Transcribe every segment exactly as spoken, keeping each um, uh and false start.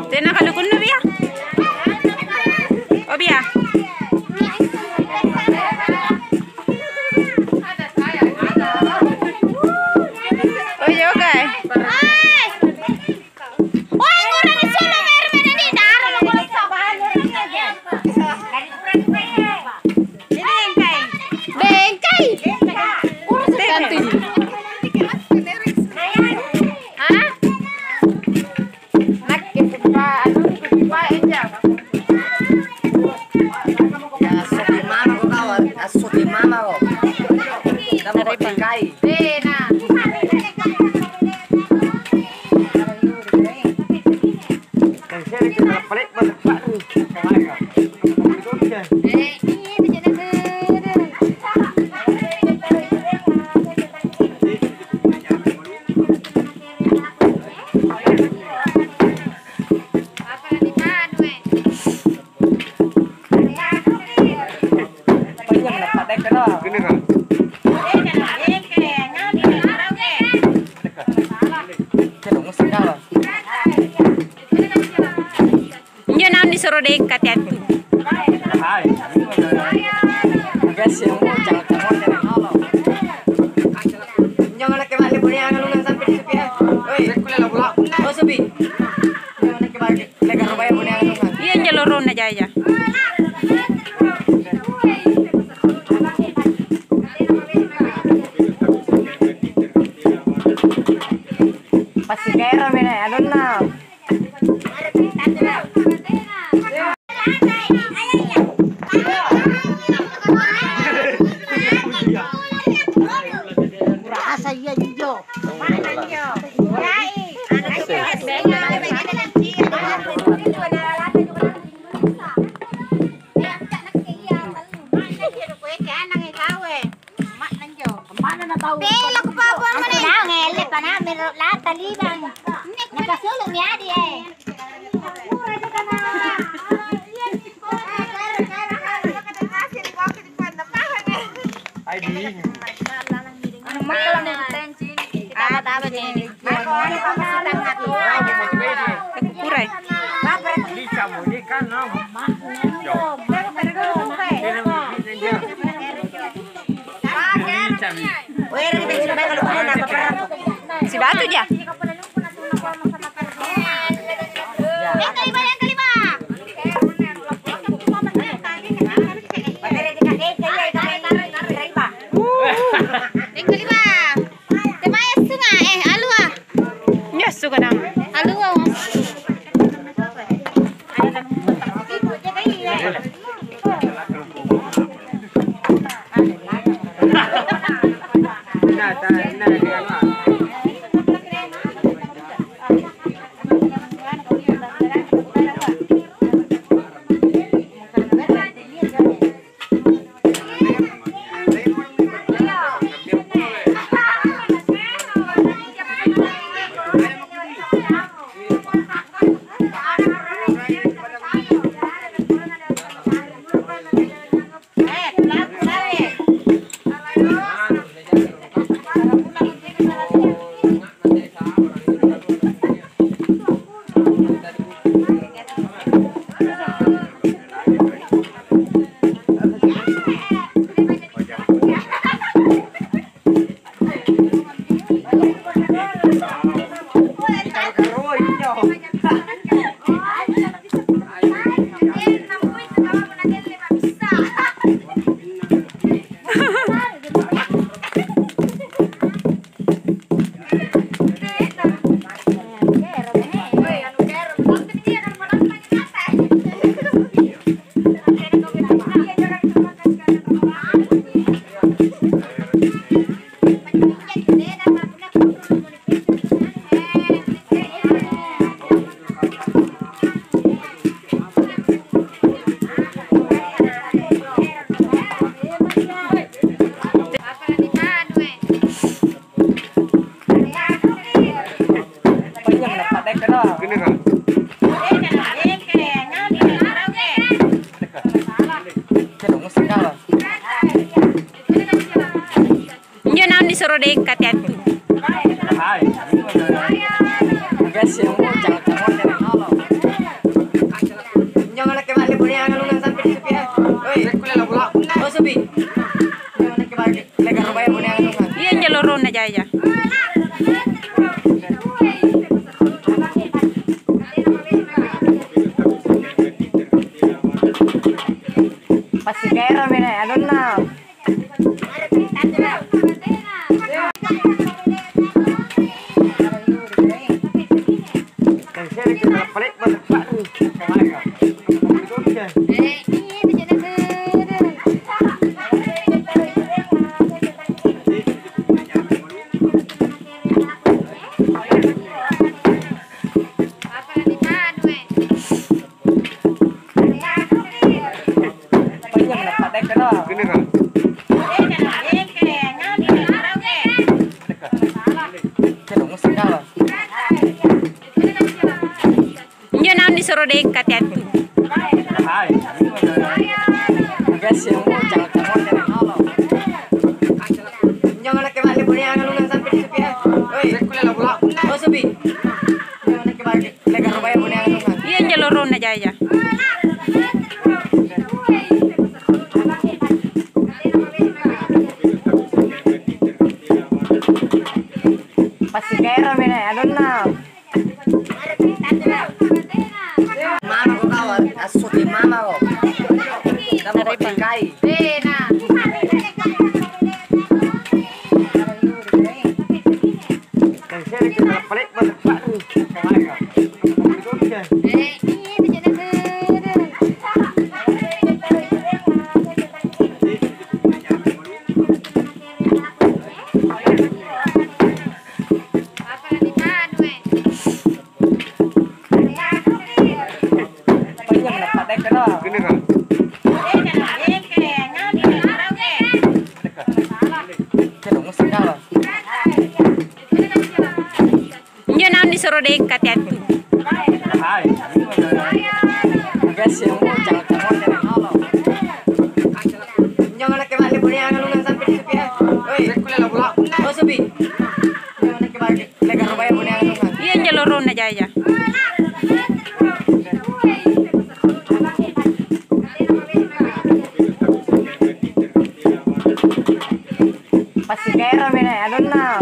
Tena kalukunnu, Bia? Oh, Bia. Oh, yoga, eh. Woi, ngura nasulu, Hermana, ni daro lo kalau sabana. Bengkai. Bengkai. Urus ganti. Hah? Nakke sumpah, anu, sumpah, enjang. Ya, assoki mama ko, kawan. Assoki mama ko. Kamu pakai. Tena. Injo naung nisuro dengka teattu. Gas yang mau jangan-jangan. Injo mana kemarin punya ngalungan sampai di supi, eh. Oi. Oh, supi. Injo mana kemarin. Iya, injo lorona jaja. Pasti kero mene anunna. Rasa iya injo. Bela kupapua mana? Ngelle pana melo lata libang. Ini kupasulumi adi, eh. Ai dingin. Anu, makkala mo tensi. Taba-taba ni. Kurai. Sibatu ja. Yang kelima. Temaya sunga, eh, alua. Yes, suka dong. Alua. Injo naung nisuro dengka teattu. Hai. Gas yang mau jangan kamu dari nolo. Injo mana kebalik punya ngalungan sampai di sepi ya. Oi. Oh sepi. Injo mana kebalik. Lega rubaya punya ngalungan. Iya injo lorona jaya. Pasti kero mene anunna. Injo naung nisuro dengka teattu. Hai. Gas yang mau jangan kamu dari nolo. Injo mana kebalik punya ngalungan sampai di sepi ya. Oi. Oh sepi. Injo mana kebalik. Iya, injo lorona jaya. Pasti kero mene anunna. Mama ko kawan, asuki mama ko. Kamu pakai. Injo naung nisuro dengka teattu. Hai. Gas yang mau jangan kamu dari nolo. Injo mana kebalik punya ngalungan sampai di sepi ya. Oi. Oh sepi. Injo mana kebalik. Lega rubaya punya ngalungan. Iya injo lorona jaya. Pasti kero mene anunna.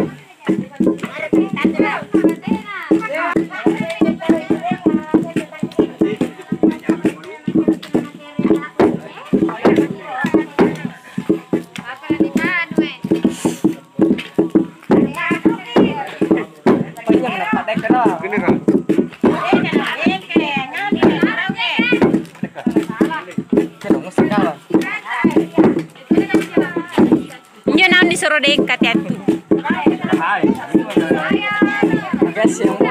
Injo naung nisuro dengka teattu. Hai. Gas yang mau